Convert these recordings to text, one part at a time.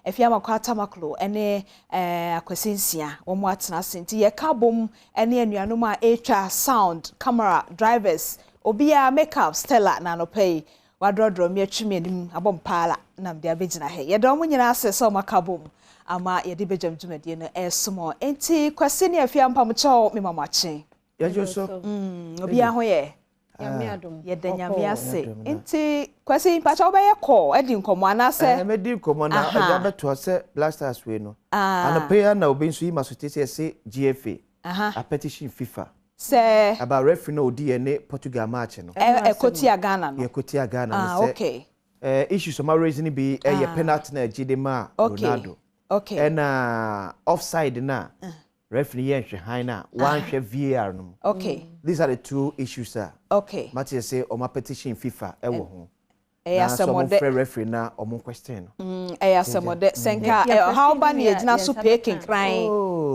Afiamakɔ Atamaklo ne Akwasi Nsia wɔn atena ase. Nti yɛka bom ne anuanom a ɛretwa sound, camera, drivers, obiara, makeup, Stella na anɔpa yi wadrɔdrɔ me atwi me anim abɔ mpaala na mede abɛgyina ha. Yɛda wɔn nyinaa ase sɛ wɔn aka bom ama yɛde bɛgyam dwumadie no ɛresom. Nti Kwasi ne Afia, mpamokyɛw, mema mo akye. Yɛgye so. Obiara ho yɛ? Yɛda Nyame ase. Nti Kwasi, mpakyɛ, wobɛyɛ kɔɔ adi nkɔmmɔ anaasɛ? Ɛɛ, mɛdi nkɔmmɔ na ɛgya bɛtoa sɛ Black Stars wei no. Anɔpa yi na obi nso yi ma so te sɛ yɛse GFA a petition FIFA sɛ about referee na odi yɛ ne Portugal match no. Ɛkɔtia Ghana no. Yɛkɔtia Ghana no sɛ issues ɔma raise no bi ɛyɛ penalty na ɛgye de ma Ronaldo. Ɛna offside na referee yɛ nhwɛ han na wanhwɛ VAR no mu. These are the two issues a mate sɛ ɔma petition FIFA ɛwɔ ho. Ɛyɛ Na sɛ ɔmo asɛmɔdɛ. Frɛ referee na ɔmo question no. Ɛyɛ asɛmɔdɛ sɛ nka ɔhaw ba ne yɛgyina so pee kenkran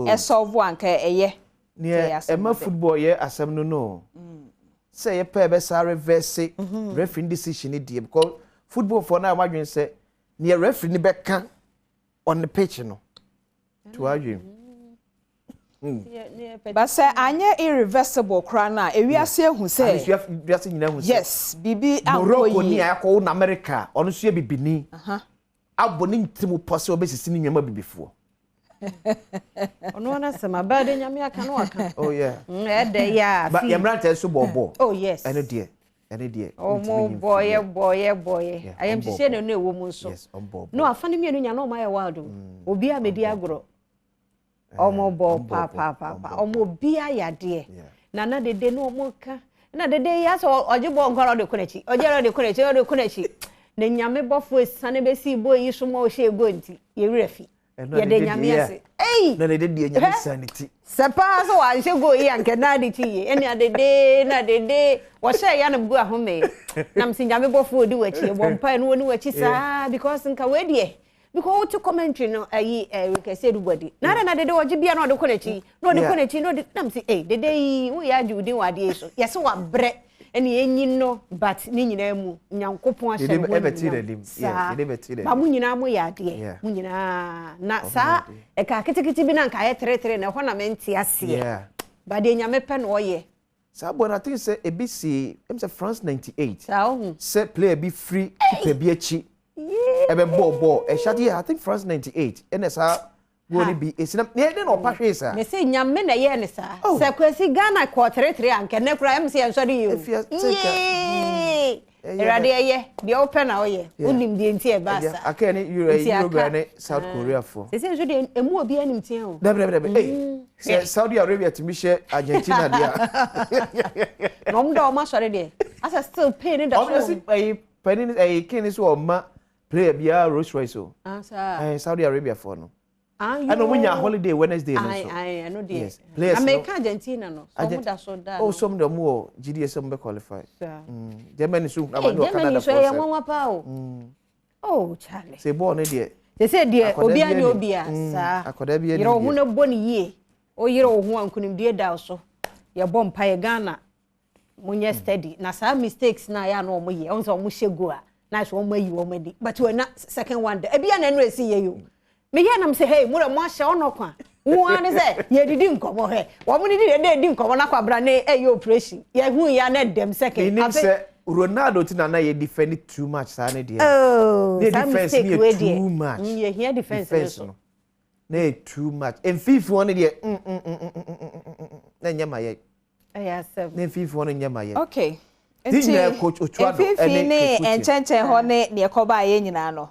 ɛsɔvo anka ɛyɛ. Neɛ ɛma football yɛ asɛm no, sɛ yɛpɛ bɛsa reverse referee decision ni deɛ, because football foɔ no a wɔadwene sɛ neɛ referee ni bɛka on the pitch no to adwene. But sɛ anyɛ irreversible koraa no a, ewiase ehu sɛ wiase nyinaa hu sɛ yes, biribi ankɔ Morocco ni yie. A akɔwo na America, ɔno nso yɛ bibini, abɔ ne ntirim pɔ sɛ ɔbɛsisi ne nneɛma bibifoɔ. Ɔno ara sɛm abɛɛ de Nyame aka no waka. Oh yeah. Ɛdɛ yɛ a But yɛ mmeranteɛ nso bɔ bɔɔl. Oh yes. Ɛno deɛ ɔmo bɔyɛ bɔyɛ bɔyɛ ayɛmhyehyɛ na ɛno ɛwɔ mu nso. Yes, ɔmo bɔ. No, afa no mmienu nya na ɔmo ayɛ wild o. Obi a medi agorɔ, ɔmo bɔ paapaapaapa, ɔmo obi ayɛ adeɛ. Na dede na ɔmo ka na dede yi asɛ ɔgye bɔɔl nkwa na ɔde kɔ n'akyi, ɔgye na ɔde kɔ n'akyi, ɔde kɔ n'akyi, na Nyame bɔfo esane bɛsi bɔ yi so ma ɔhyɛ ego nti yɛwerɛ fi. Yɛde Nyame ase. Ei! Na dede deɛ, Nyame sa ne ti. Sɛ paa sɛ wanhyɛ goal yi anka na ade kyi yie, ɛne adede na dede wɔhyɛ ya nam gu ahome nam sɛ Nyame bɔfo odi w'akyi, ɛbɔ mpae no wɔni w'akyi saa, because nka wei deɛ, because wote commentary no ayi ɛrekɛse everybody na ada na dede ɔgye bia na ɔde kɔ n'akyi na ɔde kɔ n'akyi na ɔde nam sɛ, ei, dede yi woyɛ agye wo din wɔ adeɛ yi so, yɛsɛ wabrɛ ɛne ɛnyi no, but ne nyinaa mu Nyankopɔn ahyɛ ne ho animuonyam saa. Ba mo nyinaa moyɛ adeɛ, mo nyinaa na saa ɛka ketekete bi na nka ayɛ teretere na ɛhɔ na mente aseɛ, ba deɛ Nyame pɛ na ɔyɛ. Saa bɔ no, I think sɛ ebi si sɛ France 98 saa ohu sɛ player bi firi keeper bi akyi ɛbɛ bɔɔ bɔɔl ɛhyɛ adeɛ. I think France 98 ɛna saa goal no bi esi na nea ɛde na ɔpa hwee saa. Mese Nyame na ɛyɛɛ ne saa. Oh. Sɛ Kwasi Ghana kɔɔ teretere a, nkɛ nnɛ koraa sɛ yɛnsɔre yi o. Efia. Yee! Awurade, ɛyɛ deɛ wopɛ na woyɛ, wonim deɛ nti ɛbaa saa. Aka ne Nti aka. Uruguay ne South Korea fo. Sɛsɛ nso deɛ, ɛmu obi anim tea o. Dabi, dabi, dabi, ee, sɛ Saudi Arabia tumi hyɛ Argentina deɛ a. Na ɔmo da ɔmo asɔre deɛ, asɛ still pain ne da so ɔmo wɔ yɛ mu. Ɛyi panin ɛyi king so ɔma player biara Rolls Royce o. Ah, saa. Saudi Arabia fo no Ah, ɛna ɔmo nya holiday Wednesday no nso. Ayi, ɛno deɛ. Yes, players na no. meka Argentina no so, ɔmo da so da Oh, no. some de ɔmo wɔ GDS, ɔmo bɛ qualify. Saa. Germany so Hey, ama ne wɔ Germany Canada nso fo ɛyɛ sɛ nwanwa paa o. Oh, Charlie. Sɛ bɔɔl no deɛ. Sɛ deɛ Akwadaa obiara bi ne anim. obiara saa. Akwadaa bi anim Yerɛ wo ho deɛ. na bɔ ne yie. Woyere wo ho a, nkonimdie da wo so. Yɛbɔ mpa yɛ Ghana. Monyɛ steady. Na saa mistakes na yɛ a na ɔmo yɛ. Ɔmo sɛ ɔmo hyɛ goal a, na sɛ ɔmo ayi wɔn ani. But wɔn na second one de. Ebi a na ɛno esi yɛ yi o. Meyɛ nam sɛ, hey, mo dɛ mo ahyɛ ɔnɔ kwan. Wo ara ne sɛ yɛdidi nkɔmɔ hwɛ. Wɔn ne di de di nkɔmɔ na kwabra ne ɛyɛ operation. Yɛhu ya na dɛm second. Menim sɛ Ronaldo ti na yɛ defend too much saa ne deɛ. Oh, Ne saa defense mistake ne wei yɛ deɛ. too much. Yɛhia defense no Defense so. no na yɛ too much. Mfimfini hɔ no deɛ, na nyɛ ma yɛ. Ɛyɛ asɛm. Na mfimfini hɔ no nyɛ ma yɛ. Ti Nti nyinaa coach Otto Addo mfimfini ɛne ne Kekuti. nkyɛnkyɛn hɔ ne neɛ ɛkɔbaa yɛ nyinaa no,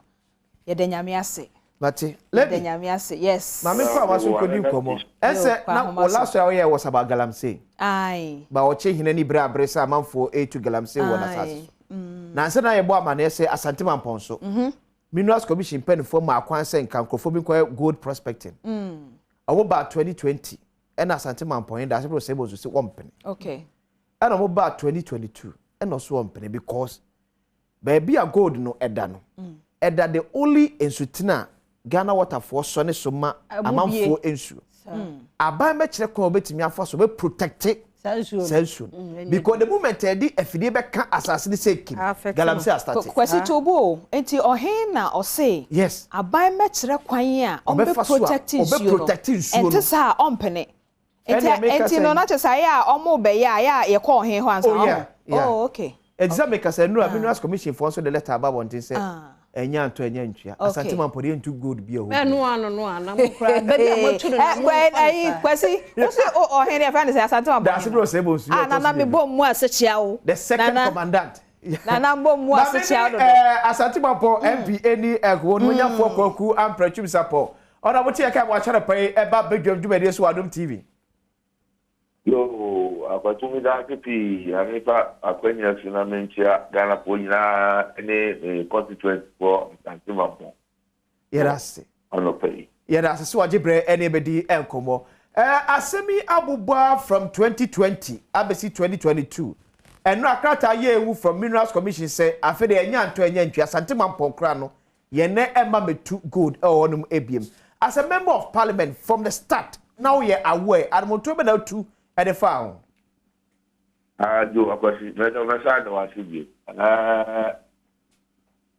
yɛda Nyame ase. Mate. Yɛda Lady. Nyame ase, yes. Maame kɔ a waso nkɔdi nkɔmmɔ. Ɛsɛ Yo, kɔ na ahoma wɔ so. last year woyɛ wɔ saba galamsey. Aye. Ba ɔkye hene ni bere abere sɛ amanfoɔ etu galamsey wɔ n'asase so. Na nsa na yɛbɔ amaneɛ sɛ Asante Mampɔn so Minerals Commission mpanimfoɔ maa kwan sɛ nka nkurɔfoɔ bi nkɔyɛ gold prospecting. Ɔmo baa 2020 ɛna Asante Mampɔn yɛn daase bere sɛ ɛbɔ so sɛ wɔmpene. Ɛna ɔmo baa 2022 ɛna ɔso wɔmpene because baabi a gold no ɛda no, ɛda the only nsutene a Ghana Waterfoɔ sɔ ne so ma Ɛmu amanfoɔ nsuo. Aban bɛkyerɛ kwan a wɔbɛtumi afa so bɛ protect Saa nsuo no. Saa nsuo no, because the moment ɛde afidie bɛka asase no sɛ kim, Affect galamsey no. astart. Kwasi Tobo o, nti ɔhen na ɔse aban mɛkyerɛ kwan a ɔmbɛ Ɔbɛfa so a, protect ɔbɛ nsuo no. protect nsuo no. Ɛnte saa a ɔmpene. Nti Ɛnna meka nti no sɛ- na kyerɛ sɛ ayɛ a ɔmo bɛyɛ a ayɛ a yɛkɔ ɔhen hɔ ansa Oh, yeah, ɔmo. yeah. Oh, okay. Ɛnti sɛ meka sɛ nnura Minerals Commission foɔ nso de letter aba abɔnten sɛ ɛnyɛ antɔ, ɛnyɛ ntua. Asante Mampɔn yɛntu gold bi a ɛwɔ Ɛno bio. ano no a na mo kora baabi a moatu no na mo mfa no Ɛyi saa. Kwasi, wosi ɔhen deɛ fɛn de sɛ Asante Mampɔn. Daase bi wɔ sɛ ɛbɔ nsuo Ah, ɛtɔ so nana mi mmienu. bɔ mu ase kyia wo. The second Nana- commandant. Nana mbɔ mu ase kyia wo dodo. Asante Mampɔn MP ɛni ɛwɔ Onyafoɔ Kwaku Ampratwum Sarpong ɔna mo te yɛ ka mo akyɛrɛ pɛ yi ɛba badwam dwumadie so wɔ Adom TV. Yo, akwatumi da ase pii. Amefa akwanya so na menkyia Ghanafoɔ nyinaa ne me constituency foɔ Asante Mampɔn Yɛda ase. anɔpa yi. Yɛda ase so wagye berɛ ɛne bɛdi nkɔmmɔ. Asɛm yi abobɔ from 2020 abɛsi 2022. Ɛno akrataa yɛ ewu from Minerals Commission sɛ afei de ɛnyɛ antɔ, ɛnyɛ ntwa, Asante Mampɔn kora no yɛn ɛma mɛtu gold ɛwɔ hɔnom ebiem. As a member of parliament, from the start na woyɛ aware, ademonto bɛ na otu ɛde fa ho? Ajo Akwasi, mɛsɛ mɛsa da wase bio.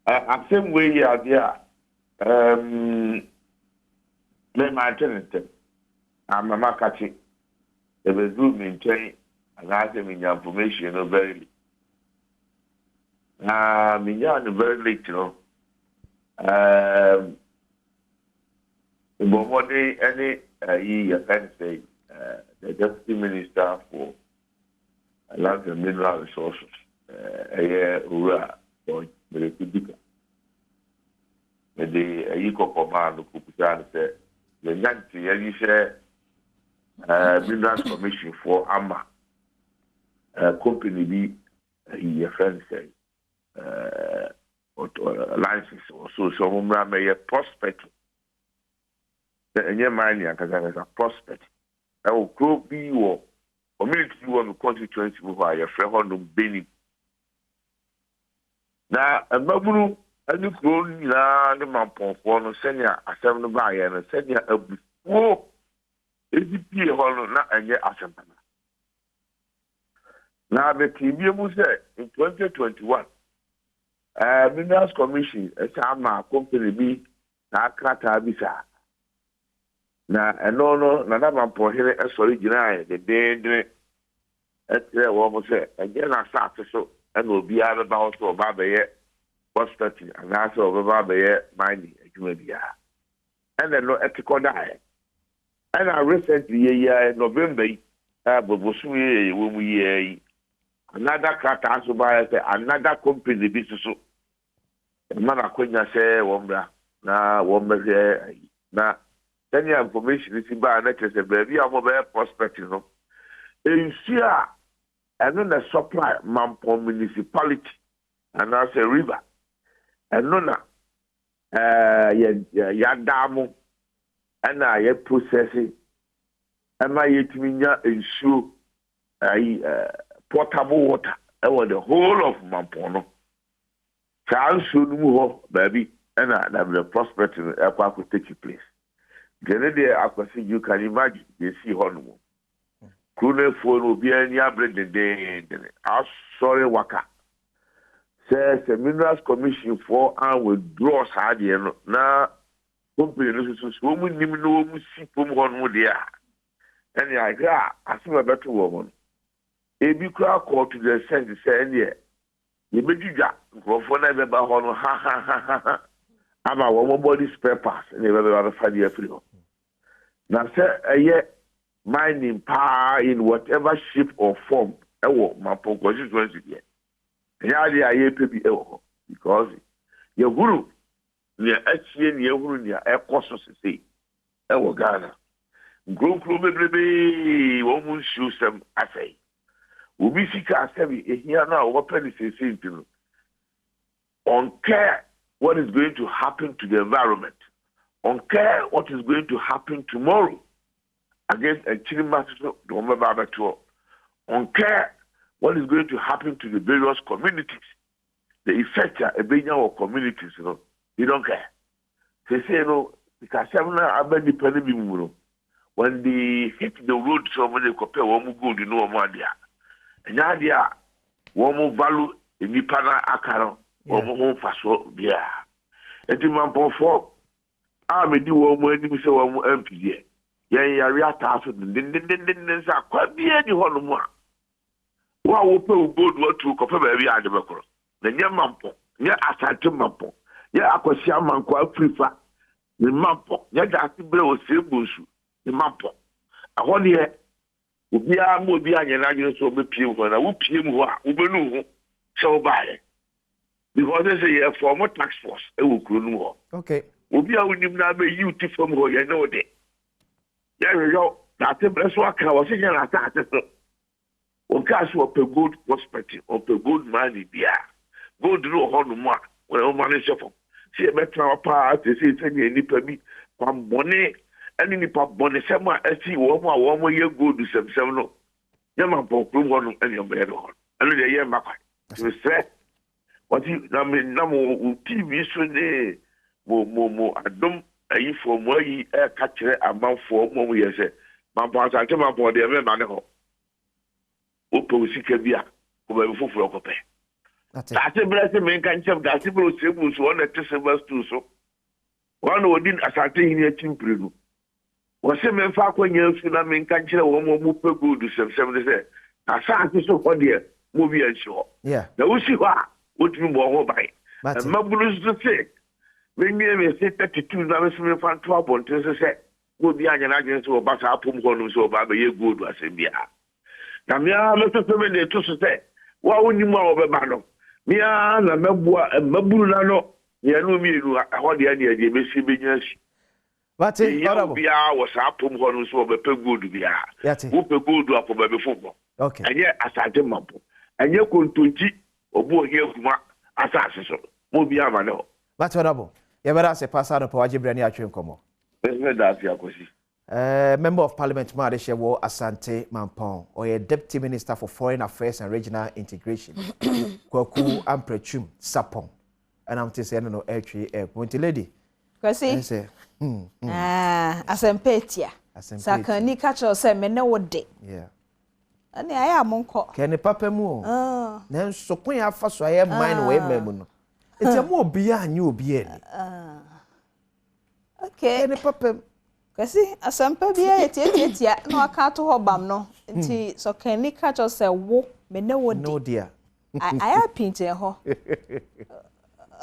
Asɛm wei yɛ adeɛ a mɛmante ne ntɛm. Ama makakye. Ɛbɛduru me nkyɛn anaasɛ menya information no very late. Na menya no very late no, mbɔ mmɔden ne ayi yɛfrɛ no sɛ the deputy minister for Land and Mineral Resources, ɛyɛ Owura George Mireku Duker. Mede ayi kɔkɔ maa no kɔbusaa no sɛ yɛnya nteɛ yi sɛ Minerals Commission foɔ ama company bi ayi yɛfrɛ no sɛ license wɔ so sɛ ɔmo mmra mɛyɛ prospect, sɛ ɛnyɛ mining ankasa ankasa, prospect ɛwɔ kuro bi wɔ community bi wɔ no constituency mu hɔ a yɛfrɛ hɔ nom Benin. Na mmabunu ne kuro no nyinaa ne mampɔnfoɔ no, sɛnea asɛm no baayɛ no, sɛnea abufuo esi pie hɔ no, na ɛnyɛ asɛm papa. Na abɛtee bie mu sɛ in 2021 Minerals Commission ɛsɛ ama company bi saa krataa bi saa, na ɛno no Nana Mampɔhene ɛsɔre gyinaeɛ dedeendene ɛkyerɛ wɔn sɛ ɛnyɛ n'asase so ɛna obiara bɛba hɔ sɛ ɔba abɛyɛ prospecting anaasɛ ɔbɛba abɛyɛ mining adwuma biara. Ɛna no ɛte kɔdaeɛ. Ɛna recently yɛ yi, November yi a bobosom yi yɛ wɔ mu yi yi, another krataa nso baayɛ sɛ another company bi soso ɛma n'akonnwa sɛ wɔn mmra na wɔn mmɛhwɛ ayi. Na sɛnea information si baa na kyerɛ sɛ baabi a wɔbɛyɛ prospecting no, nsuo a ɛno na supply Mampɔn Municipality anaasɛ river ɛno na yɛ yɛadaa mo ɛna yɛ process ɛma yɛtumi nya nsuo ayi portable water ɛwɔ the whole of Mampɔn no. Saa nsuo no mu hɔ baabi ɛna na the prospect no ɛkɔ akɔ take place. Nti ɛno deɛ, Akwasi, you can imagine deɛ esi hɔ nom. Kuro no afuo no, obiara ani abere dendenden asɔre waka sɛ Minerals Commission foɔ a withdraw saa deɛ no na company no soso so wɔn nim na wɔn si fam hɔ nom deɛ a, ɛne ahwɛ a asɛm a ɛbɛto wɔn no ebi koraa kɔɔ to the extent sɛ ɛneɛ yɛbɛdwidwa nkurɔfoɔ no a ɛbɛba hɔ no ha ha ha ha ha ama wɔn body spare parts ɛna ɛbɛba bɛfa deɛ afiri hɔ. Na sɛ ɛyɛ mining paa in whatever shape or form ɛwɔ Mampɔn constituency deɛ, ɛnyɛ adeɛ a yɛpɛ bi ɛwɔ hɔ, because yɛhuru nea akyie nea yɛhuru nea ɛkɔ so sesei ɛwɔ Ghana nkuronkuro bebrebee, wɔn mu nsuo sɛm asɛe, obi sika asɛm ehia no a wɔpɛ no seesei nti no, ɔncare what is going to happen to the environment, ɔncare what is going to happen tomorrow against akyirima soso de wɔn bɛba abɛtoɔ, ɔncare what is going to happen to the various communities, the effect a ebenya wɔ communities no, they don't care. Seesei no, sikasɛm no aba nipa no bi mu no. When they hit the road sɛ wɔn de kɔpɛ wɔn gold ne wɔn adeɛ a, ɛnyɛ adeɛ a wɔn value nnipa no aka no wɔn ho mfasoɔ biara. Nti Mampɔnfoɔ a medi wɔn anim sɛ wɔn MP deɛ, yɛn yare ataa so dendendendenden sɛ akwan biara nni hɔnom a wo a wopɛ wo gold watu kɔpɛ baabi a ade bɛkorɔ. Na nyɛ Mampɔn, nyɛ Asante Mampɔn, nyɛ Akwasi Amankwaa Afrifa ne Mampɔn, nyɛ Daase Berɛ Osei Bonsu ne Mampɔn. Ɛhɔ deɛ obiara ma obiara nyɛ n'adwene sɛ ɔbɛpue mu hɔ, na wopue mu hɔ a wobɛnu wo ho sɛ wobaeɛ. Because sɛ yɛ form task force wɔ kuro no mu hɔ. Okay. Obi a wonim na abɛyi wo ti fam hɔ yɛ ne wo de. Yɛhwehwɛ wo daate berɛ so aka wɔ se nyɛ n'asaase so. Wɔkaa sɛ wɔpɛ gold prospecting, wɔpɛ gold mining biara. Gold no wɔ hɔ nom a, wɔma no nhyɛ fam. Sɛ yɛbɛtena hɔ paa seesei sɛnea nnipa bi kwammɔne ne nnipa bɔnesɛm a asi wɔn a wɔyɛ gold sɛmsɛm no nyɛ Mampɔn kurom hɔ nom ne wɔbɛyɛ no hɔ no, ɛno deɛ yɛmma kwan. Nti mesrɛ wɔte na me nam wo TV so ne mo mo mo adom ayifoɔ mo ayi ɛka kyerɛ amanfoɔ mo mo yɛ sɛ Mampɔn Asante Mampɔn deɛ mɛma ne hɔ. Wopɛ wo sika bi a, kɔ baabi foforɔ kɔpɛ. Daase berɛ se menka nkyɛm, daase berɛ Osei so, wɔn na ɛte silver stool so. Wɔn na wɔdi Asante hene akyi mprenu. Wɔse memfa akwannya nsu na menka nkyerɛ wɔn a wɔpɛ gold sɛmsɛm no sɛ, Asase so hɔ deɛ, mo obiara nsi hɔ. Na wosi hɔ a, wotumi bɔ ho ban. Mmabunu nso se menwie me se 32 na me nso memfa nto abɔnten so sɛ, mo obiara nyɛ n'adwene sɛ wɔba saa apom hɔnom sɛ wɔba abɛyɛ gold asɛm biara. Na me ara mɛsese me de to so sɛ, wo a wonnim a wɔbɛba no, me ara na mɛboa mmabunu no ano mmienu mmienu, ɛhɔ deɛ ɛneɛ deɛ ɛbɛsi bɛnya asi. Wate, Menhia Honourable. obiara wɔ saa pom hɔ no sɛ ɔbɛpɛ gold biara. Yate. Wopɛ gold a, kɔ baabi foforɔ. Okay. Ɛnyɛ Asante Mampong, ɛnyɛ Kontonkyi, Obuohia Kuma asase so. Ma obiara mma ne hɔ. Wate, Honourable. Yɛbɛda ase paa sɛ anɔpa wagye berɛ ne yɛatwe nkɔmmɔ. Me nso meda ase, Akwasi. Eh, Member of Parliament ma adehyɛ wɔ Asante Mampong. Ɔyɛ Deputy Minister for Foreign Affairs and Regional Integration. Kwaku Amprɛtwum Sapong. Ɛna mte sɛ ɛne no ɛretwe ɛko. Nti lady. Kwasi. Ɛsɛ. Ah, asɛmpa etia. Sakanni ka kyerɛ sɛ me ne wo de. Yeah. Ɛne ayɛ a monkɔ. Kɛ ne papa mu o. Ah. Nanso kwan afa so ayɛ man no wɔ ɛma mu no. Nti ɛmo obiara nye obiara ni. Ah. Okay. Kɛ ne papa mu. Kwasi, asɛmpa biara yɛ tiatiatia na waka ato hɔ bam no. Nti sɛ ɔkanni ka kyerɛ sɛ wo, me ne wo de. Ne wo de a. Ayɛ apinkyɛn hɔ.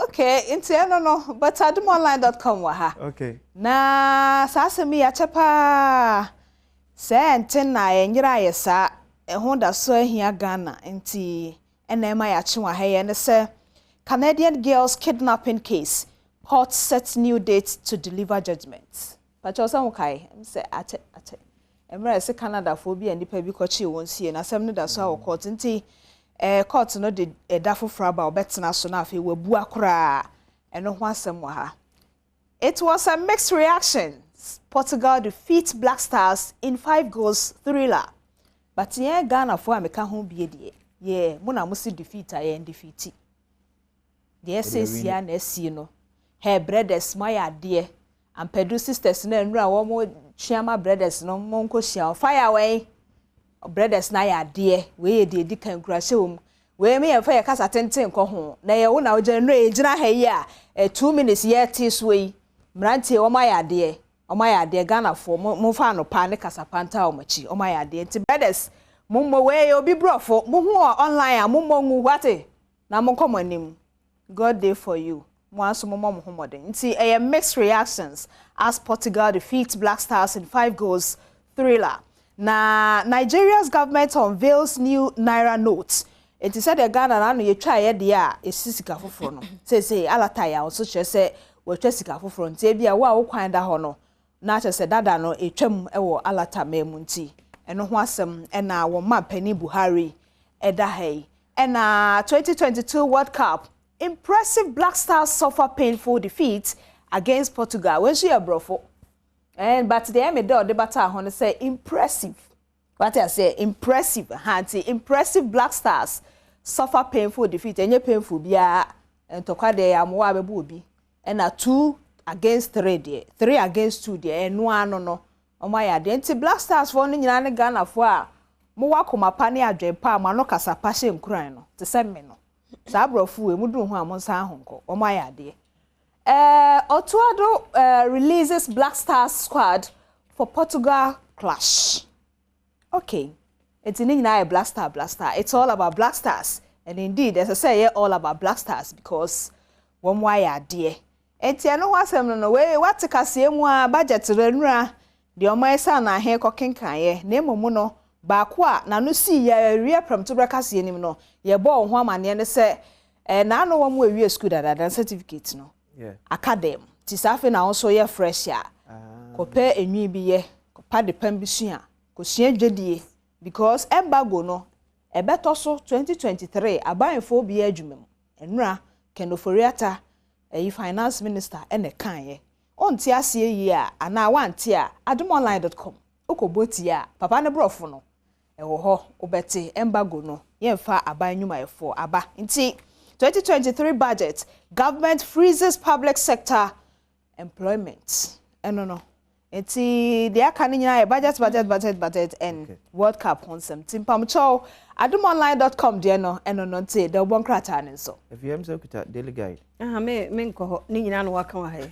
Okay, nti ɛno no, but adomonline.com wɔ ha. Okay. Na saa asɛm yi akyɛ paa. Sɛ ɛnte na ɛnyera ayɛ saa, ɛho da so ahia Ghana nti ɛna ɛma yɛakye wɔ ha yi ɛne sɛ Canadian girls kidnapping case, court sets new date to deliver judgment. Pakyɛw sɛ ho kae, sɛ akyɛ akyɛ. Mmerɛ ɛsɛ Canadafoɔ bi a nnipa bi kɔkyee wɔn sie na asɛm no da so a wɔ court nti court no de ɛda foforɔ aba ɔbɛtena so na afei wabua koraa. Ɛno ho asɛm wɔ ha. It was a mixed reaction. Portugal defeat Black Stars in 5 goals thriller. But yɛn Ghanafoɔ a meka ho bie deɛ, yɛ mo na mo si defeat a yɛn defeat. Deɛ ɛsɛ sia na ɛsie no. Hey brothers, mo ayɛ adeɛ. Ampadu sisters na nnura wɔn twea brothers no mo nkɔ hyia wɔn. Fire wɛn. Brothers na ayɛ adeɛ. Wei yɛ deɛ edi kan kura hyɛ wɔn. Wei mi yɛn fa yɛ kasa tenten kɔ ho. Na yɛ wo na wogyina nnura yɛ gyina ha yi a 2 minutes yɛ te so yi. Mmeranteɛ wɔn ayɛ adeɛ. Wɔn ayɛ adeɛ. Ghanafoɔ mo mo fa anopa ne kasa panta wɔn akyi. Wɔn ayɛ adeɛ. Nti brothers mo mmɔ wei yɛ obi borɔfo. Mo hu wɔ online a mo mmɔ ngu wate. Na mo nkɔ mo anim. God day for you. Mo nso mo mmɔ mo ho mmɔden. Nti ɛyɛ mixed reactions as Portugal defeats Black Stars in 5 goals thriller. Na Nigeria's government unveils new naira notes. Nti sɛdeɛ Ghana na ano yɛtwa yɛ deɛ a ɛsi sika foforɔ no. Seesei alata yɛ a nso kyerɛ sɛ wɔatwa sika foforɔ nti ebi a wo a wo kwan da hɔ no na kyerɛ sɛ dada no ɛtwam wɔ alata man mu nti ɛno ho asɛm ɛna wɔn ma panin Buhari ɛda ha yi. Ɛna 2022 World Cup, impressive Black Stars suffer painful defeat against Portugal. Wei nso yɛ borɔfo. And but deɛ ɛmɛ dɛ ɔde bata ho no sɛ impressive. What I say, impressive. Ha nti impressive Black Stars suffer painful defeat. Ɛnyɛ painful biara. Ntɔkwa deɛ yɛ amoa abɛbɔ obi. Ɛna 2 against 3 deɛ, 3 against 2 deɛ ɛno ano no. Wɔn ayɛ adeɛ. Nti Black Stars foɔ no nyinaa ne Ghana foɔ a mowɔ akoma pa ne adwene pa a mo ano kasa pa hyɛ nkuran no, te sɛ me no, saa aborɔfo wei, moduru ho a monsan ho nkɔ. Wɔn ayɛ adeɛ. Otto Addo releases Black Stars squad for Portugal clash. Okay, nti ne nyinaa yɛ Black Star, Black Star. It's all about Black Stars. And indeed, ɛsɛ sɛ ɛyɛ all about Black Stars because wɔn ayɛ adeɛ. Nti ɛno ho asɛm no, wei wate kaseɛ mu a, budget renura deɛ ɔmo ayɛ sɛ anahe kɔkenkaeɛ, na mmom no baako a n'ano sii yɛ awie prɛmtoberɛ kaseɛ nim no, yɛbɔ wɔn ho amanneɛ ne sɛ n'ano wɔn awie school dadaada, certificate no aka dɛm. Nti saa afei na wɔn nso yɛ fresh a, kɔpɛ enwi bi yɛ, kɔpa de pam bi sua, kɔsua dwadie, because embargo no ɛbɛtɔ so 2023 abanfoɔ bi adwuma mu. Nnura Ken Ofori-Atta, ɛyi finance minister, ɛna ɛkaeɛ. Ɔnte aseɛ yie a anaa wante a, adomonline.com wokɔbɔ tie a, papa ne borɔfo no ɛwɔ hɔ, wobɛte. Embargo no, yɛmfa aban nnwumayɛfoɔ aba. Nti 2023 budget, government freezes public sector employment. Ɛno no, nti deɛ aka no nyinaa yɛ budget, budget, budget, budget and World Cup ho nsɛm. Nti mpamokyɛw, adomonline.com deɛ no, ɛno no. Nti deɛ wobɔ nkrataa ne nso. Afei sɛ wokuta Daily Guide. Aha, me nkɔ hɔ ne nyinaa na waka wɔ ha yi.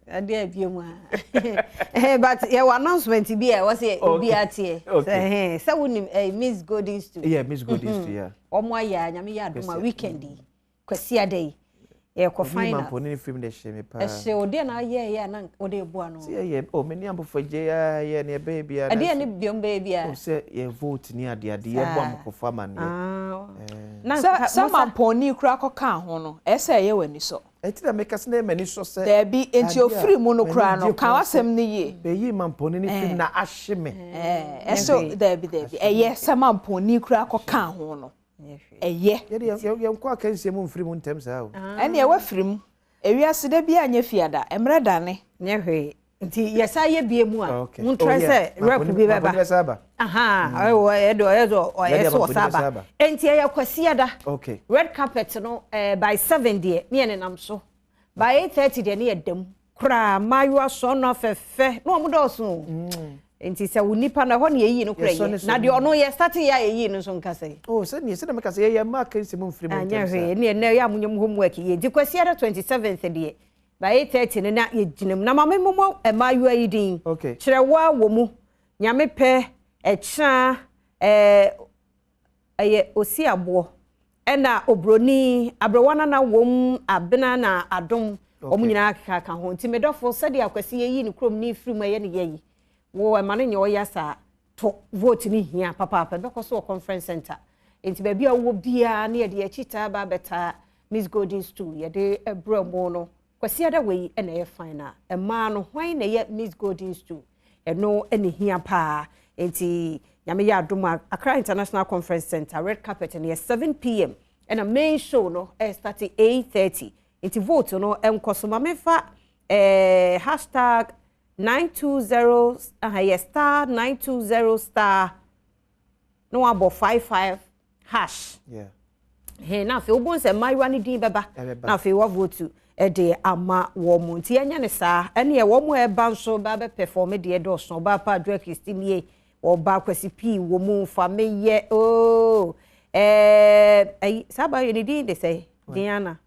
Adeɛ abie mu a, but yɛwɔ announcement bi a ɛwɔ sɛ obi ateɛ sɛ wonim Miss Golden Stool. Yeah, Miss Golden Stool, yeah. Ɔmo ayɛ a, Nyame yɛ adom a, weekend yi, Kwasi ada yi, yɛkɔ final. Obi mampɔne ne film de hyɛ me paa. Ɛhyɛ o deɛ na ayɛ yɛ a na wode boa no. Sɛ yɛyɛ o, me ne abɔfo gye ya yɛ ne ɛbɛyɛ biara. Ɛdeɛ ne biom bɛyɛ biara. O, sɛ yɛ vote ne ade ade, yɛbɔ amokɔfo amanneɛ. Na sɛ mampɔni kora kɔka ho no, ɛsɛ ɛyɛ w'ani sɔ. Ɛti na meka sɛ na ɛma ani sɔ sɛ Daabi, nti ofiri mu no koraa no, ka w'asɛm no yie. Bɛyi mampɔne ne film na ahye me. Ɛso daabi, daabi, ɛyɛ sɛ mampɔni kora kɔka ho no, ɛyɛ. Yɛde yɛnkɔ akansie mu mfiri mu ntɛm saa o. Ɛneɛ wafiri mu. Ewiase da bi anyɛ fiada, mmerɛ dane. Nyɛ hwee, nti yɛsa yɛ bie mu a, montrɛ sɛ rep bi bɛba. Aha, ɛwɔ ɛdɔ ɛdɔ ɔyɛ sɛ ɔsa aba. Nti ɛyɛ Kwasiada. Red carpet no by 7 deɛ ne yɛ nenam so, by 8:30 deɛ ne yɛ dam koraa. Mmaayewa sɔɔ fɛfɛ na wɔn dɔɔso. Nti sɛ wo nipa na ɛhɔ ne yɛyi no kora yɛ na deɛ ɔno yɛ start yɛ a, yɛyi no nso nkasa yi. Oh, sɛdeɛ meka sɛ yɛyɛ mmaa akansie mu mfiri mu anyɛ ntɛm saa. Hwee ne ɛnɛ yɛ a monyɛ mu homework yɛ. Nti Kwasiada 27th deɛ, by 8:30 no na yɛgyina mu na maame mmɔmmɔ mmaayewa yi din. Kyerɛwa wɔ mu, Nyame pɛ ɛkyena ɛyɛ osi aboɔ, ɛna obroni aberewa nana wɔm, abena na adom, wɔn nyinaa keka ka ho. Nti medɔfo, sɛdeɛ Akwasi yɛyi ne kurom ne firi mu ɛyɛ ne yɛ yi wo, ɛma no nyɛ ɔyɛ saa to vote ne hia papaapa. Ɛbɛkɔ so wɔ conference center, nti baabi a wowɔ biara ne yɛde akyi taa ba abɛtaa Miss Golden Stool. Yɛde ɛbrɛ mu no, Kwasi ada wei ɛna ɛyɛ final. Mmaa no, hwan na ɛyɛ Miss Golden Stool? Ɛno ɛna hia paa. Nti Nyame yɛ adom a, Accra International Conference Center, red carpet no yɛ 7 p.m., ɛna main show no ɛyɛ start 8:30. Nti vote no ɛnkɔ so. Ma mefa #920, aha yɛ *920* na wabɔ 55#. He na afei wobɛhu sɛ mmaayewa no din bɛba. Ɛbɛba. Na afei wavote ɛde ama wɔn mo. Nti yɛnyɛ ne saa. Ɛneɛ wɔn mo a ɛba nso ba bɛ perform deɛ dɔɔso. Ɔbaa pa Adwoa Christine, ɔbaa Kwasi pii wɔ mu, fa meyɛ ooo ɛyi saa baa yɛ ne din de sɛ Diana.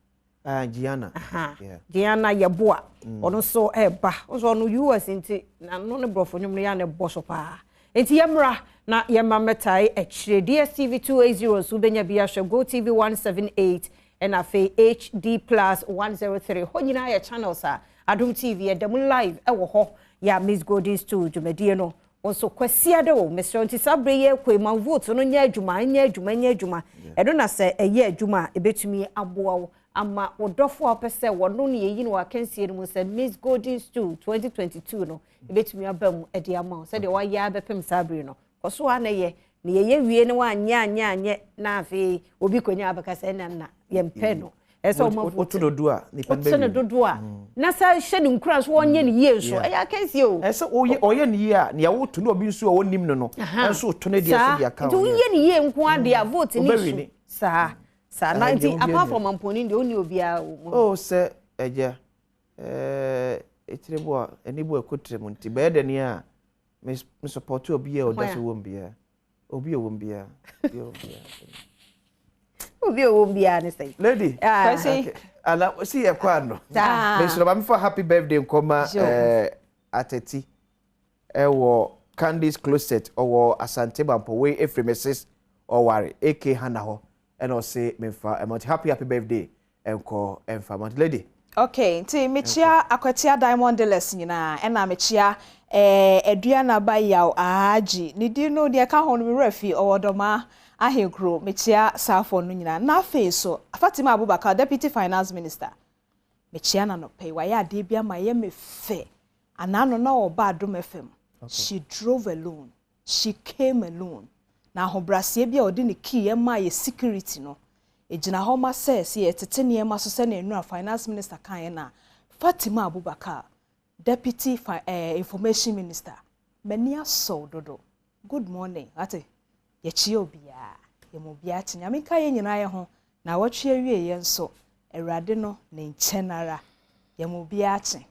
Ah, Gianna. Aha. Diana Yɛboa, ɔno nso ɛɛba nso, ɔno US, nti n'ano ne borɔfo nnwom no yɛ a ne bɔ so paa. Nti yɛmmra na yɛma mmɛtae akyire. DSTV 280 nso wobɛnya bi ahwɛ, Go TV 178, ɛna afei HD Plus 103. Hɔ nyinaa yɛ channels a Adom TV ɛda mu live ɛwɔ hɔ. Yɛ Miss Golden Stool dwumadie no wɔn nso Kwasiada o, mesrɛ. Nti saa bere yɛ kɔ ma vote no nyɛ adwuma, nyɛ adwuma, nyɛ adwuma. Ɛno na sɛ ɛyɛ adwuma a, ɛbɛtumi aboa wo ama wo dɔfo a wopɛ sɛ wɔno ne yɛyi no wɔ akansie no mu sɛ Miss Golden Stool 2022 no, ɛbɛtumi aba mu de ama wo sɛdeɛ wayɛ abɛpem saa bere no. Kɔ so a na yɛ na yɛyɛ wie no, wanyɛ anyɛ anyɛ na afei obi konya abɛka sɛ ɛna nna yɛmpɛ no. Ɛsɛ ɔma vote. Woto dodo a, nipa no wote ne bɛwie. Dodo a na sɛ hyɛ ne nkura nso, wɔnyɛ ne yie nso. Ɛyɛ akansie o. Ɛsɛ ɔyɛ ɔyɛ ne yie a, nea woto ne obi nso a ɔnim no, ɛnso to ne deɛ so de aka nti ho. Woyɛ ne yie nko adeɛ a, vote ne Wobɛwi su ni. saa na Ah, nti deɛ apart from mampɔni deɛ, ɔnni obiara wɔ mu. Oh, sɛ ɛgya. Etire bo a ani bo ɛkɔ tire mu nti bɛyɛ dɛ ni a me me support obi a ɔda so wɔ mu biara. Obi a ɔwɔ mu biara. Obi a ɔwɔ mu biara. Obi a ɔwɔ mu biara ne sɛn? Lady. Ah. Kwasi. Ana si yɛ kɔ ano. Mesrɛ ma mefa happy birthday nkɔma ɛɛ Atati ɛwɔ Candy's Closet ɔwɔ Asante Mampɔ wei efiri Mrs. Ɔware aka Hannah hɔ ɛna ɔse memfa ɛma nti happy happy birthday ɛnkɔ ɛmfa ma nti lady. Okay, nti mekyia Akwatia Diamond Dealers nyinaa, ɛna mekyia eh, Aduanaba Yaw Aagye, ne din no deɛ ɛka ho no me werɛ afi, ɔwɔ Dɔmaa Ahenkuro, mekyia saafoɔ no nyinaa. Na afei nso, Fatima Abubakar, Deputy Finance Minister, mekyia no anɔpa yi, wayɛ adeɛ bi ama ɛyɛ me fɛ, anaa no na ɔba Adom FM, she drove alone, she came alone, na ahobrɛaseɛ bi a ɔde ne key ɛmaa yɛ security no, ɛgyina hɔ ma sɛ sɛ yɛtete nneɛma so sɛnea nnura finance minister kaeɛ no a, Fatima Abubakar, deputy information minister, m'ani asɔw dodo. Good morning, ate yɛkyia obiara, yɛma obiara kye. Nyame nka yɛn nyinaa yɛ ho na wɔtwe awie yɛn nso Awurade no ne nkyɛn ara. Yɛma obiara kye.